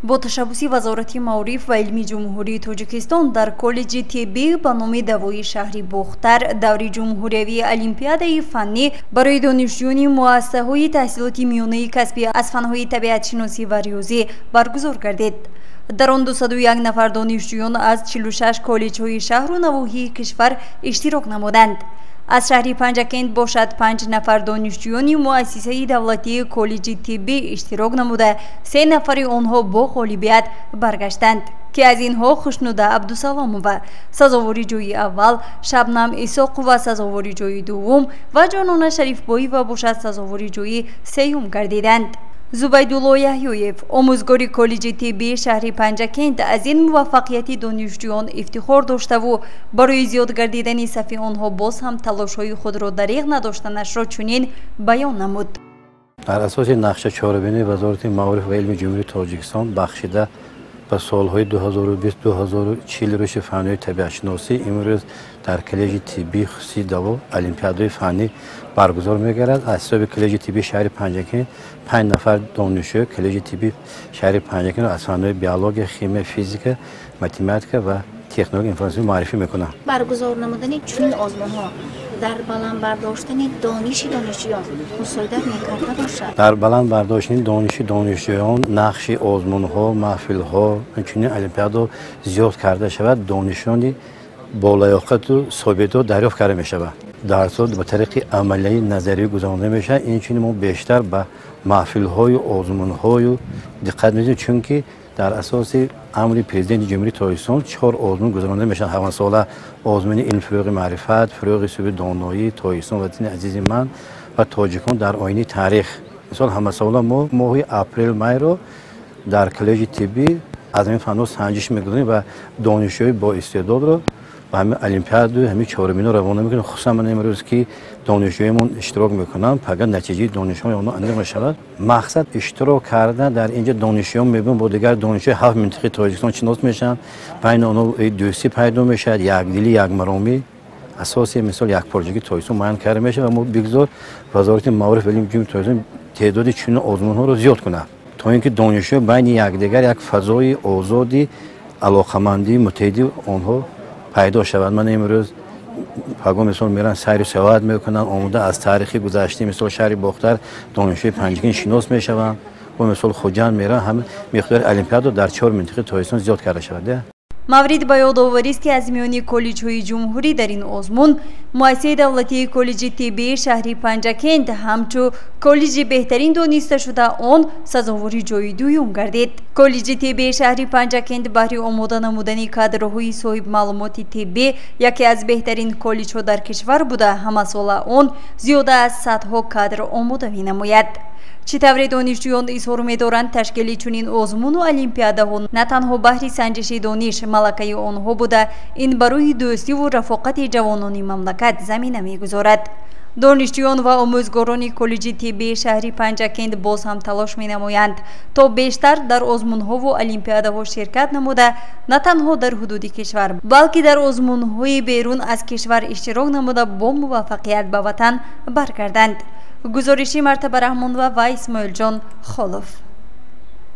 Бо ташаббуси Вазорати маориф ва илми Ҷумҳурии Тоҷикистон дар коллеҷи тиббӣ ба номи Давои шаҳри Бохтар даври ҷумҳуриявии олимпиадаи фаннӣ барои донишҷӯёни муассисаҳои таҳсилоти миёнаи касбӣ аз фанҳои табиатшиносӣ ва риёзӣ баргузор гардид. Дар он 201 нафар донишҷӯён аз 46 коллеҷҳои шаҳру навоҳии кишвар иштирок намуданд. Аз шаҳри Панҷакент бошад 5 нафар донишҷӯёни муассисаи давлатии коллеҷи тиббӣ иштирок намуда, 3 нафари онҳо бо ғолибият баргаштанд, ки аз инҳо Хушнуда Абдусаломова сазовори ҷои аввал, Шабнам Исоқова сазовори ҷои дуввум ва Ҷонона Шарифбоева бошад сазовори ҷои сеюм гардиданд. Зубайдулло Яҳёев, омӯзгори коллеҷи тиббии шаҳри Панҷакент, аз ин муваффақияти донишҷӯён ифтихор доштаву барои зиёд гардидани сафи онҳо боз ҳам талошҳои худро дариғ надоштанашро чунин баён намуд. Дар асоси нақша чорабинии Вазорати маориф ва илми Ҷумҳурии Тоҷикистон бахшида ба солҳои 2020-2040 рушди фанҳои табиатшиносӣ имрӯз дар коллеҷи тиббии хусусии Даво олимпиадаи фаннӣ баргузор мегардад. Аз ҳисоби коллеҷи тиббии шаҳри Панҷакент 5 нафар донишҷӯ коллеҷи тиббии шаҳри Панҷакент аз фанҳои биология, химия, физика, математика ва технология информатсия муаррифӣ мекунанд. Баргузор намудани чунин озмунҳо дар баланд бардоштани дониши донишҷӯён мусоидат мекарда бошад. Дар баланд бардоштани дониши донишҷӯён нақши озмунҳо, маҳфилҳо, инчунин олимпиадаҳо зиёд карда шавад, донишони болаёқату собитро дарёфт карда мешавад. Дарсҳо ба тариқи амалияи назарӣ гузаронида мешавад. Инчунин мо бештар ба маҳфилҳою озмунҳою диққат медиҳем, чунки дар асоси амри Президенти Ҷумҳурии Тоҷикистон 4 озмун гузаронида мешаванд. Ҳамасола озмуни илм, фурӯғи маърифат, фурӯғи суби доноӣ, Тоҷикистон ватани азизи ман ва тоҷикон дар оини таърих. Мисол, ҳамасола мо моҳи апрел майро дар коллеҷи тиббӣ аз ҳамин фанҳо санҷиш мегузаронем ва донишҷӯи боистеъдодро ба ҳамин олимпиаду ҳамин чорабиниҳо равона мекунем. Хусусан ман имрӯз ки донишҷӯёнмон иштирок мекунанд, пагоҳ натиҷаи донишҳои онҳо аниқ мешавад. Мақсад иштирок кардан дар инҷа донишҷӯён мебинанд бо дигар донишҷӯи 7 минтақаи Тоҷикистон шинос мешаванд, байни онҳо дӯстӣ пайдо мешавад, якдилӣ, якмаромӣ, асоси мисол якпорчагии Тоҷикистон муайян карда мешавад ва мо бигзор Вазорати маориф ва илми Ҷумҳурии Тоҷикистон теъдоди чунин озмунҳоро зиёд кунад, то ин ки донишҷӯ байни якдигар як фазои озоди алоқамандии муттаҳиди онҳо пайдо шавад. Ман имрӯз пагоҳ мисол меран сайру сиёҳат мекунанд, омода аз таърихи гузаштаи мисол шаҳри Бохтар донишҷӯи Панҷакент шинос мешаванд, бо мисол Хуҷанд меран, ҳама миқдори олимпиада дар 4 минтақаи Тоҷикистон зиёд карда шавад. Маврид ба ёдоварист, ки аз миёни коллеҷҳои ҷумҳурӣ дар ин озмун муассисаи давлатии коллеҷи тиббии шаҳри Панҷакент ҳамчу коллеҷи беҳтарин дониста шуда, он сазовори ҷои дуюм гардид. Коллеҷи тиббии шаҳри Панҷакент баҳри омода намудани кадрҳои соҳибмаълумоти тиббӣ яке аз беҳтарин коллеҷҳо дар кишвар буда, ҳамасола он зиёда аз садҳо кадр омода менамояд. Чӣ тавре донишҷӯён изҳор медоранд, ташкили чунин озмуну олимпиадаҳо на танҳо баҳри санҷиши дониш малакаи онҳо буда, ин барои дӯстиву рафоқати ҷавонони мамлакат замина мегузорад. Донишҷӯён ва омӯзгорони коллеҷи тиббии шаҳри Панҷакент боз ҳам талош менамоянд, то бештар дар озмунҳову олимпиадаҳо ширкат намуда, на танҳо дар ҳудуди кишвар, балки дар озмунҳои берун аз кишвар иштирок намуда, бо муваффақият ба ватан баргарданд. Гузориши Мартаба Раҳмонова ва Исмоилҷон Холов.